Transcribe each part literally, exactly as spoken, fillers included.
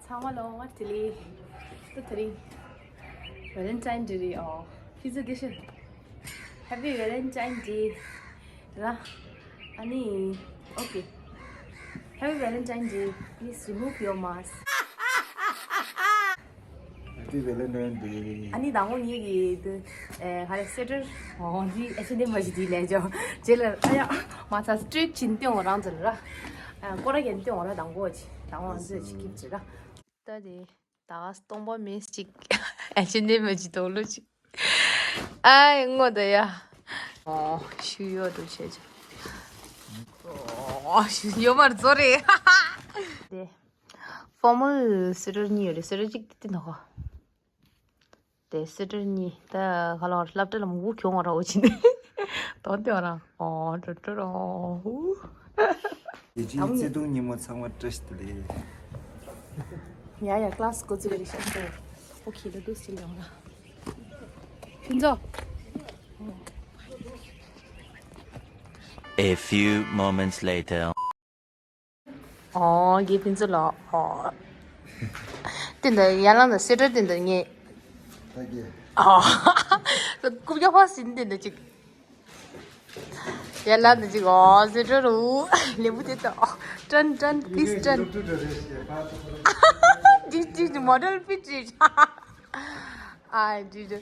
ཚང་མ་ལ་བདེ་ལེགས། ད་དེ་རིང་Valentine Day རེད། ཨོ། ཕི་ཛ་དེ་ཤི། Happy Valentine Day ར། ཨ་ནི། Okay. Happy Valentine Day. Please remove your mask. Happy Valentine Day. ཨ་ནི་དང་པོ་ངེད་ཀྱི་དེ་ཨེ་ག་རེ་སེ་ཊར་འོ་འདི་ཨེ་ཤེ་ནེ་མ་ཞིག་དེ་ལས་ཅོ་རྗེས་ལ་ཨ་ཡ་མ་ཚ་སི་ཊྲེཊ་ཕྱིན་སྟོན་འོ་རང་ཚོ་ལ་ར། ཨ་ཀོ་ར་གན་སྟོན་འོ་ར་དང་པོ་ཅི་དང་པོ་ང་ཚོས་ཅི་ཁིབ་ཅི་ར། ད་དེ་ད་ག་སྟོང་པ་མེད་ཅིག་ཨེ་ཤེ་ནེ་མ་ཞིག་དོག་ལོ་ཅིག་ཨ་ངོ་ད་ཡ། ཨོ་ཤུ་ཡོ་དུ་ཆེ་ཆེ། ཨོ་ཤུ་ཡོ་མར་ཛོ་རེ། དེ། ཕོར་མལ་སི་ཊར་གཉིས་ཡོད་རེད། སི་ཊར་གཅིག་དེ་དེ་ནོ་ག་དེ་སི་ཊར་གཉིས་ད་ག་ལ་བར་སློབ་གྲྭ་ལ་མུ་གུ་གྱོང་བ་ར་འོ་ཅི་ནས་དོན་དེ་བ་ར་ཨོ་ཏྲ་ཏྲ་ར་ཧུ། དེ་ཅིའི་བརྩེ་དུང་ཉིན་མོ་ཚང་མ་བཀྲ་ཤིས་བདེ་ལེགས། ཡ་ཡ་ཀླ་སི་འགོ་འཛུགས་རེད་ཤག་ཨོ་ཁེ་ད་དུ་སི་ལ་ཡོང་ར། ཕུན་ཚོགས། A few moments later. ཨོ་དགེ་ཕུན་ཚོགས་ལགས། ཨོ། དེ་འདྲ་ཡར་ལངས་དང་སེ་ཊར་དེ་འདྲ་ངས། ད་གེ། ཨོ། རྐུབ་བཀྱག་ཕར་ཟིན་དེ་འདྲ་ཅིག་ཡར་ལངས་དང་ཅིག་ཨོ་སེ་ཊར་རུ། ལེབ་བུ་དེ་ལྟ། ཨོ། ཊན་ཊན་པི་ལིས་ཊན། ཇི་ཇི་ཇི་མོ་ཌེལ་པི་ཇི། ཨ་ཇི་ཇི།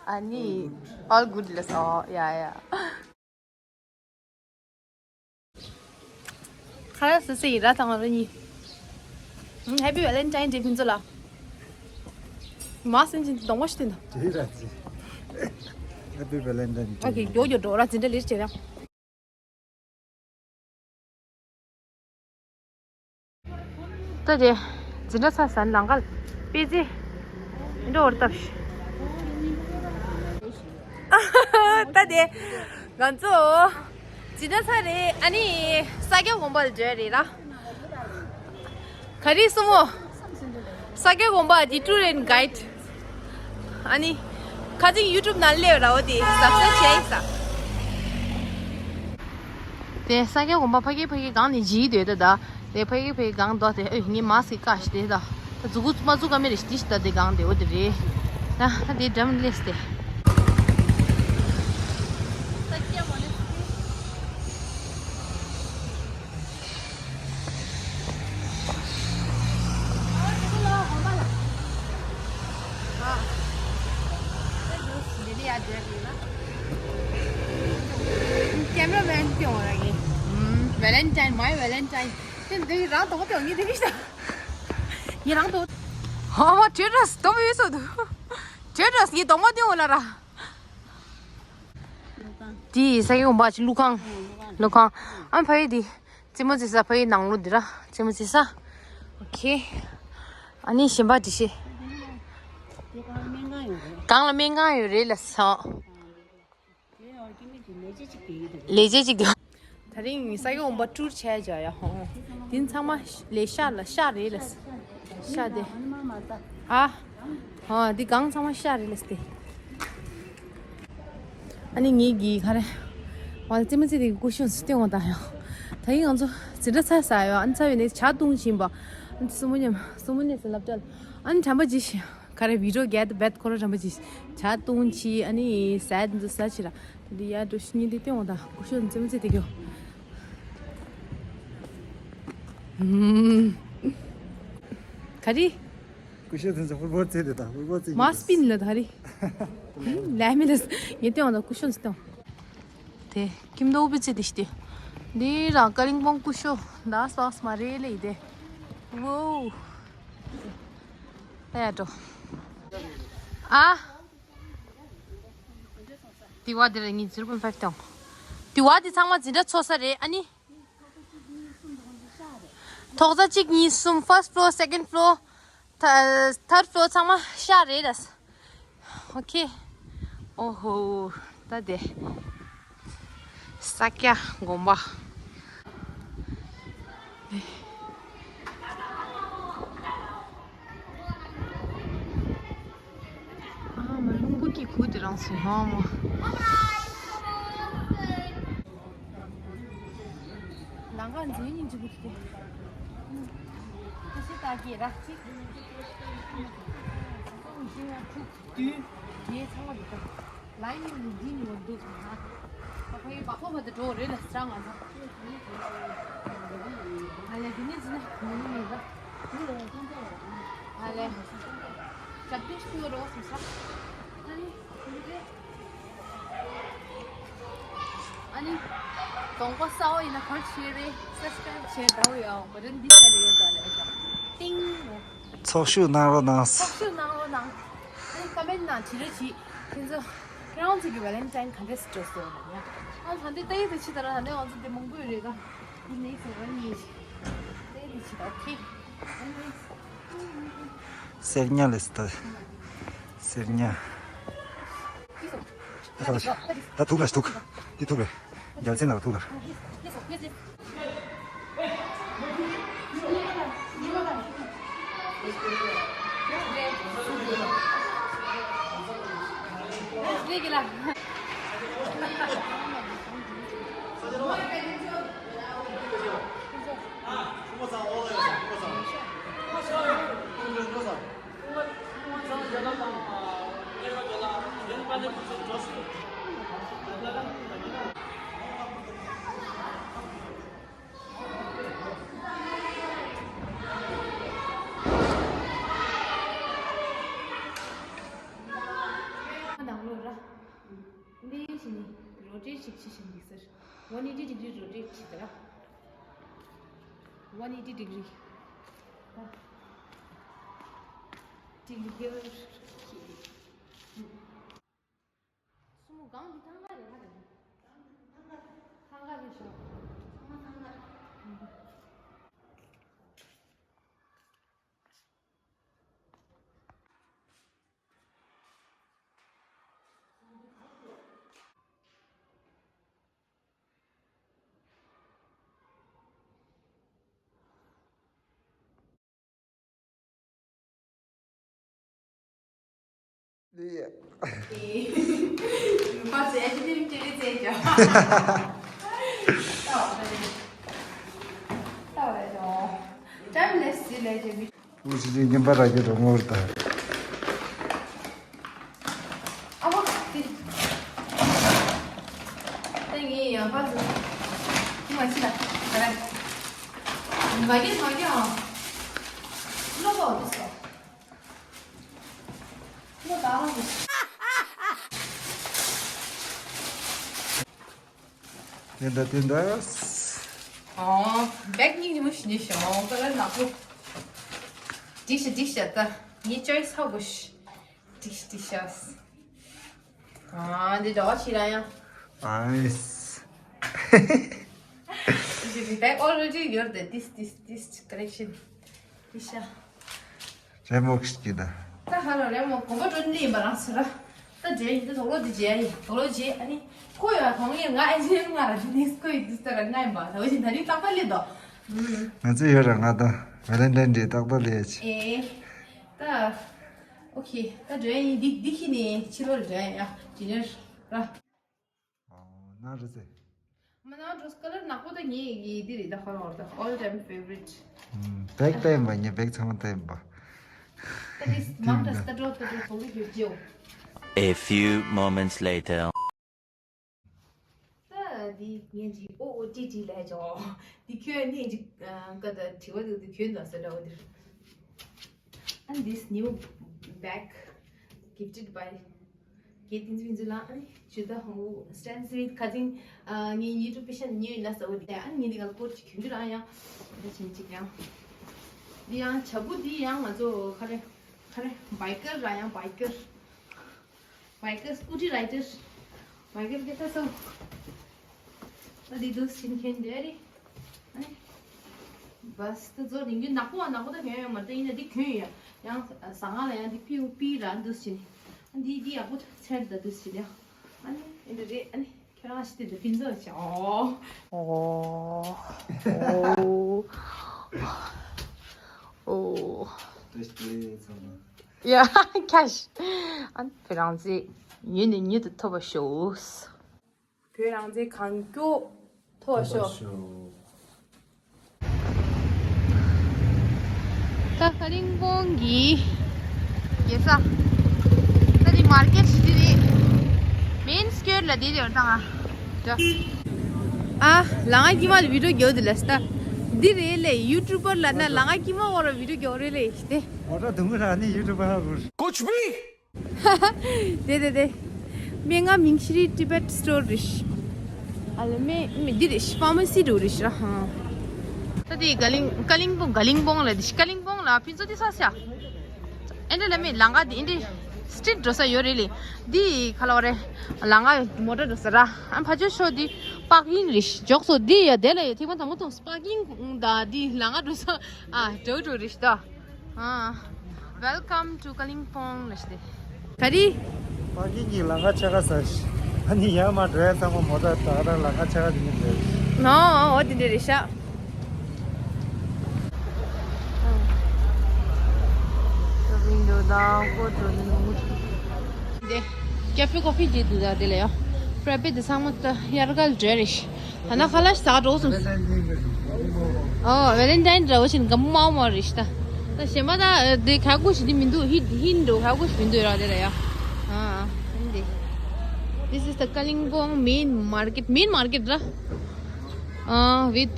ཨ་ནི། All good ལ་སོ། ཡ་ཡ། ཁ་ར་སི་སི་ཡི་ར་དང་ར་གཉིས། ཧེ་པི་ཝེ་ལེན་ཊའིན་ཌེ་ཕུན་ཚོགས་ལགས། མ་སེམས་ཅན་གདོང་པ་ཞིག་སྟོན་དང་། དེ་ར་ཅི། Happy Valentine Day. ཨོ་ཁེ། མགྱོགས་མགྱོགས་འགྲོ་ར། འཛིན་གྲྭ་ལེ་ཊི་བྱེད་ར། ད་དེ། འཛིན་གྲྭ་ཚར་ཟིན་ནང་ཁ་ལ་དཔེ་ཆ་འདྲ་བོར་བཏབ་ཤག་ད་དེ། ང་ཚོ་འཛིན་གྲྭ་ཚར་རེད། ཨ་ནི་ས་སྐྱ་དགོན་པ་ལ་འགྲོ་ཡ་རེད་ར། ག་རེ་གསུང་མོ། ས་སྐྱ་དགོན་པ་འདི་ཊུར་ཨེན་གྷའིཌ། ཨ་ནི། ཁ་ཅིག་ཡུ་ཊུབ་ནང་སླེབས་ར་བ་དེ་སབ་སི་ཀ་རེབ་བྱས་ཡིན་ས། དེ་ས་སྐྱ་དགོན་པ་ཕ་གི་ཕ་གི་སྒང་ནས་བརྗིད་དོད་ད་ད། དེ་ཕ་གི་ཕ་གི་སྒང་འདུག་སྟེ། ཨོ་ངས་མ་སི་ཀ་ཞིག་དེ་ད། ད་འཛུགས་མ་འཛུགས་ཀ་མེད་རེད། ཞིག་དེ་ཞིག་ད་དེ་སྒང་དེ་འོ་དེ་རེད། ད་ད་དེ་འགྲམ་སླེབས་ཏེ། ཀེམ་ར་མེན་སྐྱོང་ར་གི། ཝེ་ལེན་ཊའིན། མའི་ཝེ་ལེན་ཊའིན། དེ་འདི་རང་དོག་དེ་ངས་དེ་མི་ཤེས། ངས་རང་དོག་ཧོ་མ་ཁྲེ་ཊར་སི་དོ་མི་སོ་དུ། ཁྲེ་ཊར་སི་ངས་དོག་མ་དེ་འོ་ལ་ར། དེ་ས་སྐྱ་དགོན་པ་ཅིག་ཀླུ་ཁང་། ཀླུ་ཁང་། ཨ་ཕ་ཡི་དེ། རྩེད་མོ་རྩེ་ས་ཕ་ཡི་ནང་ལོགས་འདི་ར། རྩེད་མོ་རྩེ་ས། ཨོ་ཁེ། ཨ་ནི་གཞན་པ་འདི་ཤེས། སྒང་ལ་སྨན་ཁང་ཡོད་རེད་ལ་སོང་། ལས་བྱེད་ཅིག་འདུག་ད་རིང་ས་སྐྱ་དགོན་པ་ཊུར་བྱས་བྱ་ཡ་ཧོ། དེ་ཚང་མ་ལས་ཤག་ལ་ཤག་རེད་ལ། ཤག་དེ། ཨ། ཨ་འདི་སྒང་ཚང་མ་ཤག་རེད་ལ་སྟེ། ཨ་ནི་ངེད་ཀྱིས་ག་རེ། བ་ལ་རྩེད་མོ་རྩེ་དེ་གི་ཀུ་ཤོན་སྟོན་འོང་ད་ཡང་། ད་ཡིན་ང་ཚོ་འཛིན་གྲྭ་ཚར་ས་ཡོད། ཨ་ནི་ཚར་བའི་ནས་ཇ་བཏུང་བཞིན་པ། ཨ་ནི་སྲུ་མོ་མཉམ་སྲུ་མོ་ནས་སློབ་གྲྭ་ལ། ཨ་ནི་དྲན་པ་ཇི་ཞིག་ག་རེ་བི་ཌིའོ་རྒྱག་ཏུ་བེད་ཁོ་ར་དྲན་པ་ཇི་ཞིག་ཇ་བཏུང་ཆི། ཨ་ནི་ཟས་འདི་ཟ་ཆི་ར། དེ་འདི་ཡར་འགྲོ་ཤི་ཉིན་དེ་སྟོན་འོང་ད་ཀུ་ཤོན་རྩེད་མོ་རྩེ་དེ་གྱོ། ག་རེ། ཀུ་ཤོ་དེ་ཚོ་ཧུར་པོ་རྩེ་དེ་དང་ཧུར་པོ་རྩེ། མ་སྤིན་ལ་ད་རེ། ལས་མི་ལས་ངེ་ཏེ་འོང་ད་ཀུ་ཤོ་ཟི་ཏང་། དེ་ཀིམ་དོ་བི་ཚེ་དེ་ཤི་དེ། འདི་རང་ཀ་ལིང་པོང་ཀུ་ཤོ་ད་སོགས་མ་རེད་ལེ་དེ། ཝོ། ད་ཡ་འགྲོ། ཨ། དེ་བ་དེ་ར་ངས་zero point five བཏང་། དེ་བ་དེ་ཚང་མ་འཛིན་གྲྭ་ཚོགས་ས་རེད་ཨ་ནི། ཐོག་ས་གཅིག་གཉིས་གསུམ། first floor, second floor, th- third floor ཚང་མ་ཤག་རེད་ལ། ཨོ་ཁེ། ཨོ་ཧོ། ད་དེ། ས་སྐྱ་དགོན་པ། ཨ་མ་རླུང་བུ་གི་གུ་དེ་རང་སུ་ཧ་མ། ལང་ཀ་འཛིན་ཉིན་གཅིག་པུ་དེ། ཨ་ཀེ་ར་ཅིག་ཁོང་ཤིང་ཡང་ཕྲུག་བདུན་དེ་ཚང་མ་འདུག་ལ་ཡིན་འདི་ནི་འོ་འདུག་ཧ། ཨ་ཕ་ཡི་བག་པ་བ་དུ་འགྲོ་རེ་ལ་སྲང་ང་ཚ། ཨ་ལེ་དེ་ནི་ཟིན་ན་མི་ནི་མི་ཟ། ཨ་ལེ་ཞབས་བརྟན་ཞུ་རོགས་སུ་ས། ཨ་ནི་ཨ་ནི། གདོང་པ་གསར་པ་ཡིན་ན་ག་རེ་བྱེད་རེད། སབ་སི་ཀ་རེབ་བྱེད་འདྲ་བོ་ཡོད། བ་རན་འདི་བྱས་རེ་ཡོད་འདྲ་ལས་ཤག་ཏིང་། ཚོགས་ཞུགས་གནང་རོགས་གནང་། ཚོགས་ཞུགས་གནང་རོགས་གནང་། ཨ་ནི་ཀ་མེན་ནང་བྲིས་རེ་བྱེད། ཁྱེད་ཚོ་ཁྱེད་རང་ཚོ་གི་ཝེ་ལེན་ཊའིན་ག་འདྲས་སེ་འགྲོ་སོང་ལབ་ཡ། ཨ་ད་འདི་ལྟ་ཡི་དེ་ཕྱི་དར་ད་འདི་ང་ཚོ་འདི་མང་པོ་ཡོད་རེད་ད། འདི་ནེག་སི་ཝན་ཡིན། ལྟ་ཡི་དེ་ཕྱི་དར་ཨོ་ཁེ། གསེར་ཉ་ལས་སི་ད། གསེར་ཉ། ད་ཐུག་ལ་ཐུག་འདི་ཐུག་རེད། རྒྱལ་མཚན་ལ་ཐུག་ལ། ནང་ལོགས་ར། འདི་ཡིན་ཕྱིན་ནི་རོ་ཊེ་ཊི་ཞིག་ཕྱི་ཕྱིན་འདུག་ཟེར། ཝན་ཨེ་ཊི་ཌི་གྷི་རི་རོ་ཊེ་ཊི་བྱེད་དེ་ར། ཝན་ཨེ་ཊི་ཌི་གྷི་རི། ཌི་གྷི་རི་ཧེ་ཝར་ཁྱེད། སྲུ་མོ་སྒང་འདི་ཐང་ག་རེད་ཧ་རེད། ཐང་ག་རེད་ཤག་ཚང་མ་ཐང་ག་རེད། ལེ། ཡ། ཁ་ཟས་ཅི་ནིམ་ཅི་རེ་ཟས་ཀྱང་། ལྟ་བ་རེད། ལྟ་བ་རེད་ཀྱང་། ཊའིམ་ལེ་སི་ཟེར་ལས་ཀྱི་མི། ཨུ་ཅི་ཅི་ཉིན་པ་ར་གི་རོ་ངོར་ད། ཨ་མ་ཏི། ཏེ་ངའི་ཡང་པ་ཟུ། ཏི་མ་ཅི་ལ། ག་རེ། མ་གི་མ་གི་ཨ། ལོ་གོ་ཏི་སོ། ལོ་ད་རང་གི། དེ་འདྲ་དེ་འདྲ། ཨོ། བེག་གཉིས་ཉི་མོ་ཞིག་ནས་ཤོང་ཀ་ལ་ནག་པོ། འགྲིག་ཤག་འགྲིག་ཤག་ད། ངའི་ཅོའི་སི་ཧ་གོ་ཤག་འགྲིག་ཤག་འགྲིག་ཤག་ཨ་འདི་འདྲ་བ་ཞིག་ར་ཡང་། ཨའིས། འདི་བེག་ཨོ་རེ་ཌི་ཡོད་དེ། This this this collection. འགྲིག་ཤག་རེ་མོག་ཤིག་གི་ད། ད་ཧ་ལོ་རེ་མོ་གོམ་པ་ཀྲོན་ལི་ཡིན་པ་རང་ཟེར་ར། ད་རྗེས་ཡིན་ད་དོག་ལོ་འདི་རྗེས་ཡིན་དོག་ལོ་རྗེས་ཨ་ནི། ཁོ་ཡོད་ཐོང་ཡིན་ང་ཨེ་ཇེན་ང་ར་ཇི་ནིས་ཁོ་ཡིན་དུས་ད་ར་ང་ཡིན་པ་ད་འོ་ཞིན་ད་རིང་ཏག་ཏག་ལི་དོ། ང་ཚོ་ཡོད་ར་ང་ད་ཝེ་ལེན་ཊའིན་ཌེ་ཏག་ཏག་ལི་ཡ་ཆི། ཨེ། ད། ཨོ་ཁེ་ད་འགྲོ་ཡིན་འདི་འདི་ཁྱི་ནི་ཕྱི་ལོ་རེ་འགྲོ་ཡིན་ཡ་ཇི་ནེར་ར། ཨོ་ན་རེ་ཟེ། མ་ན་འགྲོ་ཀ་ལར་ནག་པོ་ད་ངའི་ཡི་འདི་རེད་ད། ཧོ་ལོ་ད་all time favorite. བེག་ཏེམ་པ་ངའི་བེག་ཚང་མ་ཏེམ་པ། ད་རིས་མང་དྲགས་ད་འགྲོ་ད་འགྲོ་ཐོག་ལུ་གྱུར་ཅིའོ། A few moments later. ད་འདི་ངས་ཅིག་ཨོ་ཨོ་ཏི་ཏི་ལས་ཅོ། འདི་ཁྱོད་ནི་ཅིག་ཀ་ད་དྲི་བ་འདུག་འདི་ཁྱོད་འདུག་ཟེར་འདྲ་བོ་འདིར། And this new bag gifted by རྒན་བསྟན་འཛིན་ཕུན་ཚོགས་ལགས། ཨ་ནི་ཇུ་ད་ཧོང་ཝུ་སི་ཊན་སི་ཝིད་ཁ་ཐིང་། ཨ་ངའི་ཡུ་ཊུབ་པེ་ཤན་ཉོས་ཡིན་ན་ས་འོ་དེ། ཨ་ནི་ངས་འདི་ག་ལ་སྐོར་ཅིག་གྱོན་རྒྱུ་རང་ཡང་། ད་ཕྱིན་ཅིག་ཡང་། འདི་ཡང་བྱ་སྤུ་འདི་ཡང་ང་ཚོ་ག་རེ་ག་རེ་བྷའི་ཀར་ར་ཡང་བྷའི་ཀར། བྷའི་ཀར་སྐུ་ཊི་རའི་ཌར། བྷའི་ཀར་སྐད་ཆ་སོ། ད་འདི་འདུག་ཕྱིན་མཁན་འདི་རེད། ཨ་ནི། བས་ད་ཛོ་རིང་རྒྱུ་ནག་པོ་བ་ནག་པོ་ད་གྱོན་ཡོད་མ་རེད། ཡིན་ན་འདི་གྱོན་ཡོད་ཡང་། ཟ་ཁང་ལ་ཡང་འདི་པིའུ་པི་ར་འདུག་ཕྱིན། ཨ་འདི་འདི་ཡག་པོ་ཚེར་ད་འདུག་ཕྱིན་ཡང་། ཨ་ནི་འདི་རེད། ཨ་ནི་ཁྱོད་རང་ཞིག་དེ་འདི་ཕིན་ཛོ་ཆ་ཨོ། ཨོ། ཨོ། ཨོ། ཡ་ཁྱ་ཤ། ཨ་ནི་ཁྱོད་རང་ཚེ་ཉིན་ནས་ཉིན་དུ་མཐོ་བ་ཤོག་བོད་རང་བཙན་གང་མགྱོགས་ཐོབ་ཤོག་ཐོབ་ཤོག་ད་ཀ་ལིང་པོང་གི་རྒྱལ་ས། ད་འདི་མར་ཀེཊ་འདི་རེད། མེན་སྐོར་ལ་འདི་རེད་ད་ང་། ཨ། ལ་ང་ཀི་མ་ལ་བི་ཌིའོ་རྒྱག་འདི་ལ་སྟ། འདི་རེད་ལེ། ཡུ་ཊུབ་པར་ལ་ན་ལ་ང་ཀི་མ་འོ་ར་བི་ཌིའོ་རྒྱག་རེད་ལེ་ཤི་དེ། མོ་ཊ་དུང་ར་ནི་ཡུ་ཊུབ་པར་ཧ་གོ། ཀུཆ་བི། དེ་དེ་དེ། མེ་ང་མིང་ཤི་རི་ཊི་བེཊ་སི་ཊོར་རེད་ཤི། ཨ་ལ་མེ་མེ་འདི་རེད་ཤི། ཕར་མ་སི་འགྲོ་རེད་ཤི་ར་ཧ། ད་དེ་ཀ་ལིང་ཀ་ལིང་པོང་ཀ་ལིང་པོང་ལ་འདི་ཤི། ཀ་ལིང་པོང་ལ་ཕུན་ཚོགས་འདི་ས་ཤ། ཨེ་འདྲ་ལ་མེ་ལང་ཀ་འདི་ཨེ་འདྲ་སི་ཊི་རིཊ་འགྲོ་ས་ཡོད་རེད་ལེ། འདི་ཁ་ལོ་རེ་ལང་ཀ་མོ་ཊ་འགྲོ་ས་ར། ཨ་ཕ་ཆོ་ཤོ་འདི་པར་ཀིང་རེད་ཤི། འཇོག་སོ་འདི་ཡ་དེ་ལ་ཡ་ཐིག་མ་དང་མོ་ཐོང་པར་ཀིང་ད་འདི་ལང་ཀ་འགྲོ་ས་ཨ་འགྲོ་འགྲོ་རེད་ཤི་ད། ཨ། Welcome to Kalimpong ལ་ཤི་དེ། ག་རེ། པར་ཀིང་གི་ལང་ཀ་ཆ་ག་ས་ཤི། ཨ་ནི་ཡར་མར་འགྲོ་ཡ་ཚང་མ་མོ་ཊ་ད་ག་རང་ལང་ཀ་ཆ་ག་དེ་ནི་འགྲོ་ཡ་ཤི། ནོ་འོ་དེ་འདྲ་རེད་ཤག་ཝིན་ཌོ་དང་ཀོ་ཊ་འགྲོ་ནི་མང་པོ་འདུག་དེ་ཀེ་ཕེ་ཀོ་ཕི་བརྗེས་འདུག་ད་དེ་ལ་ཡ། ཕྲེ་པེ་དེ་ཚང་མ་ད་དབྱར་ཁ་ལ་འགྲོ་རེད་ཤག་ད་ནང་ཁ་ལག་ཟ་ག་འགྲོ་སོང་། ཨོ་ཝེ་ལེན་ཊའིན་འདྲ་བོ་ཞིག་གམ་མའོ་མའོ་རེད་ཤག་ད་གཞན་པ་ད་དེ་ཁ་ཁུ་ཞིག་དེ་མི་འདུག་ཧི་ཧི་འགྲོ་ཁ་ཁུ་ཞིག་མི་འདུག་ར་དེ་ལ་ཡ། ཨ་ཨ་འདི། This is the Kalimpong main market. Main market ར། ཨ་with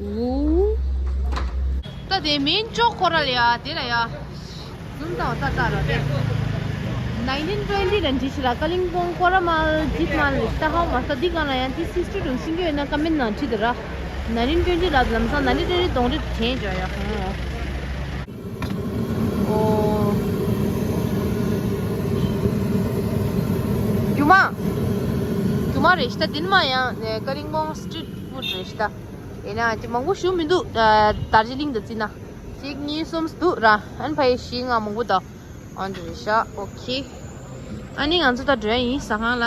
view. ད་དེ་མེན་ཅོག་ཁོ་ར་ལ་ཡ་དེ་ལ་ཡ། ཡུམ་དང་ད་ད་ར་དེ། ནའིན་ཊིན་ཊུ་ཝེན་ཊི་ལ་འདི་ཤི་ལ་ཀ་ལིང་པོང་ཀོ་ར་མལ་ཇིད་མལ་ལ་ད་ཧ་མ་ས་འདི་གང་ལ་ཡང་དེ་སི་སི་ཊི་རུ་ཤིང་གི་ཡོད་ན་ཀ་མེན་ནང་བྲིས་དེ་ར། ནའིན་ཊིན་ཊུ་ཝེན་ཊི་ལ་ལམ་སང་ནའིན་ཊིན་ཊུ་ཝེན་ཊི་གདོང་རིས་དྲན་བྱ་ཡ་ཧོ། ཨོ། རྒྱུ་མ། རྒྱུ་མ་རེད་ཤི་ད་དེ་ནི་མ་ཡང་ཀ་ལིང་པོང་སི་ཊི་རིཊ་ཕུཌ་རེད་ཤི་ད། ཡིན་ན་དེ་མང་པོ་ཞུ་མི་འདུག་ད་རྡོ་རྗེ་གླིང་དང་བརྩིས་ན། གཅིག་གཉིས་གསུམ་འདུག་ར། ཨན་ཕ་ཡི་བཞི་ལྔ་མང་པོ་ད། ཨོ་འདི་རེད་ཤག་ཨོ་ཁེ། ཨ་ནི་ང་ཚོ་ད་འགྲོ་ཡ་ཡིན་ཟ་ཁང་ལ།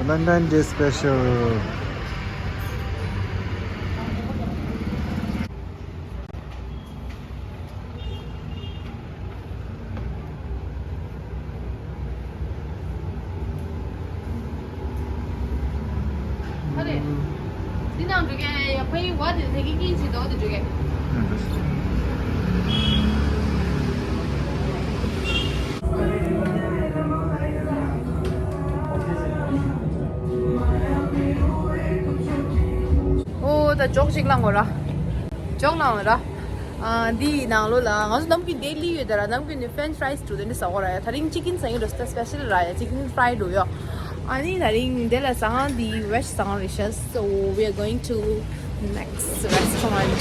Valentine Day special. ཨ་རེ། འདི་ནང་འགྲོ་གི་ཡ་ཕ་ཡི་བ་དེ་དེ་གི་ཀིན་ཆེ་དོ་དེ་འགྲོ་གི། ཨོ་ད་ཇོག་ཅིག་བླངས་གོ་ར། ཇོག་བླངས་ར། ཨ་འདི་ནང་ལོ་ལ་ང་ཚོ་ནམ་རྒྱུན་ཌེ་ལི་ཡོད་ད་ར། ནམ་རྒྱུན་ནི་ཕེན་ཕ་རའི་སི་འགྲོ་དེ་འདྲ་ཟ་གོ་ར་ཡ། ད་རིང་ཅི་ཀིན་ཟ་ཡིན་འགྲོ་ད་སི་པེ་ཤལ་ར་ཡ། ཅི་ཀིན་ཕ་རའི་འགྲོ་ཡོ། ཨ་ནི་ད་རིང་འདི་ལ་ཟ་ཁང་འདི་ཝེཇ་ཟ་ཁང་རེད་ཤག So we are going to next restaurant.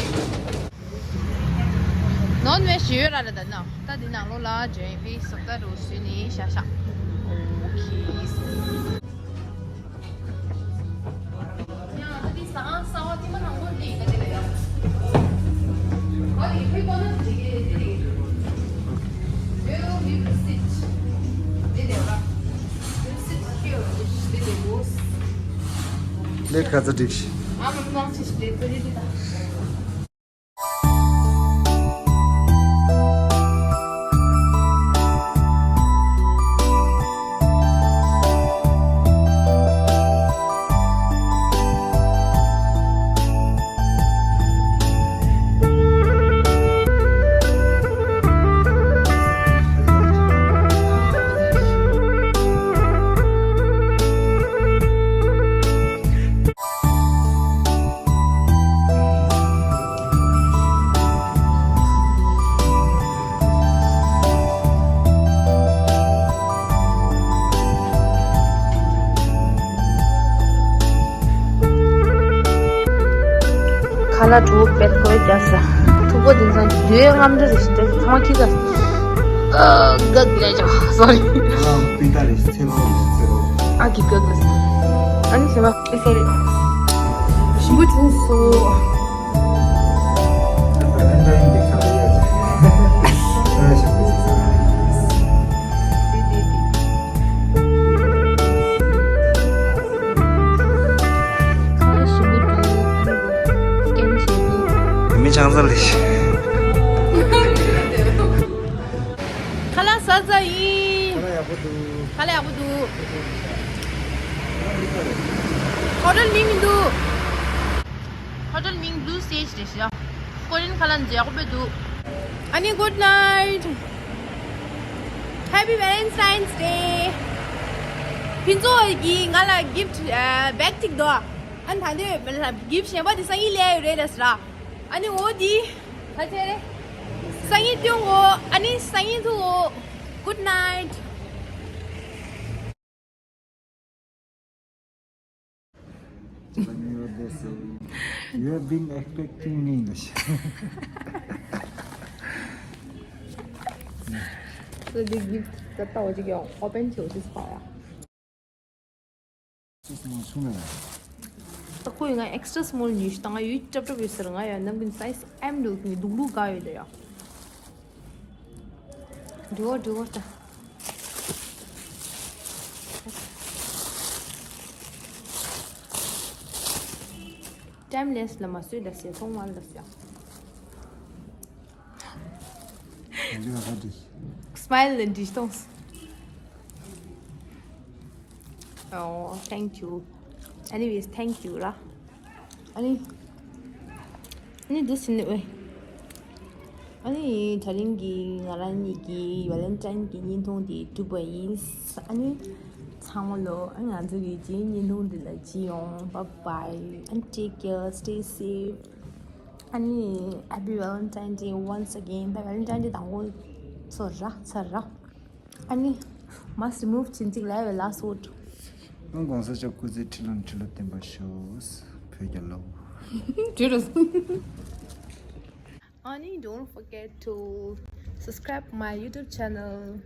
ནོན་ཝེཇ་ཡོད་ར་ལ་ད་ན། ད་འདི་ནང་ལོ་ལ་ཇོ་ཡིན་ཕི་སོབ་ད་རུ་སུ་ནི་ཤ་ཤ། ཨོ་ཁེ། ལེ་ཁ་ཚ་འགྲིག་ཤི། ཁ་ལག་དྲུག་པེད་ཀོ་རྒྱབ་ས། ཐུག་པ་དེང་སང་རྡོའི་རྔམ་འདྲ་རེ་ཞིག་འདྲ་ཚང་མ་ཁྱི་ཁ། ཨ་ག་གི་ལས་ཀྱང་སོ་རི། ཨ་པིན་ཏ་རེ་ཚེ་ལོ་རེ་ཚེ་ལོ། ཨ་གི་ག་གི་ཨ་ནི་ཟེར་བ། ཨེ་སོ་རི། ཞིམ་པོ་བྱུང་སོ། ཨ་ད་ནན་ཏན་འདི་ཁ་ལ་ཡོད་ཅེ། ཨ་ཞིམ་པོ་བྱུང་སོ། མི་ཆང་ས་ལས། ཁ་ལག་ཟ་ཟ་ཡིན། ཁ་ལག་ཡག་པོ་འདུག་ཁ་ལག་ཡག་པོ་འདུག་ཧོ་ཊེལ་མིང་མི་འདུག་ཧོ་ཊེལ་མིང་Blue Sage རེད་ཤག་ཀོ་རི་ཡན་ཁ་ལག་མཛེས་པོ་དཔེ་འདུག་ཨ་ནི་good night. Happy Valentine's Day. ཕུན་ཚོགས་ཀྱིས་ང་ལ་gift bag གཅིག་འདུག་ཨ་ནི་ད་ལྟའི་gift གཞན་པ་དེ་སང་ཉིན་སླེབས་ཡོད་རེད་ལབ་ཟེར། ཨ་ནི་འོ་དེ་ག་ཚད་རེད། སང་ཉིན་སྟོན་གོ་ཨ་ནི་སང་ཉིན་ཐུག་གོ good night. When you were there, so you have been expecting me. So the gift ད་ལྟ་འོ་ཅིག་ཡོང་open བྱེད་འོ་ཅིག་སྤར་ཡ། ད་ཁོས་ང་extra small ཉོས་ཤག་ད་ང་ཡུལ་ཅབ་ཅབ་ཡོད་ཟེར། ང་ཡང་ནམ་རྒྱུན་size M འདུག་ངས་སྡུག་ལུག་དགའ་ཡོད་ད་ཡ། འགྲོ་འགྲོ་ད། Timeless ལ་མ་བཟོས་ད་ཟེར་ཐོག་མར་ལ་ཟེར། Smile ལ་འདྲི་སྟོང་། Oh, thank you. Anyways, thank you ར། ཨ་ནི། ཨ་ནི་འདི་ཟིན་ནི་ཨོའི། ཨ་ནི་དེ་རིང་གི་ང་རང་གཉིས་ཀྱི་Valentine གི་བརྙན་ཐུང་དེ་གྲུབ་པ་ཡིན། ཨ་ནི་ཚང་མ་ལོ་ཨ་ང་ཚོ་གི་རྗེས་བརྙན་ཐུང་འདི་ལ་ཅི་ཡོང་། Bye bye and take care, stay safe. ཨ་ནི་Happy Valentine Day once again. ད་Valentine Day དང་པོ་ཚོ་ར་ཚར་ར། ཨ་ནི་mask remove བྱིན་ཅིག་ལས་བའི་last word. ཨང་གོང་ས་མཆོག་སྐུ་ཚེ་ཁྲི་ལོ་ཁྲི་ལོ་བརྟན་པར་ཤོག་བོད་རྒྱལ་ལོ། བྲོས་རོ། ཨ་ནི་don't forget to subscribe my YouTube channel.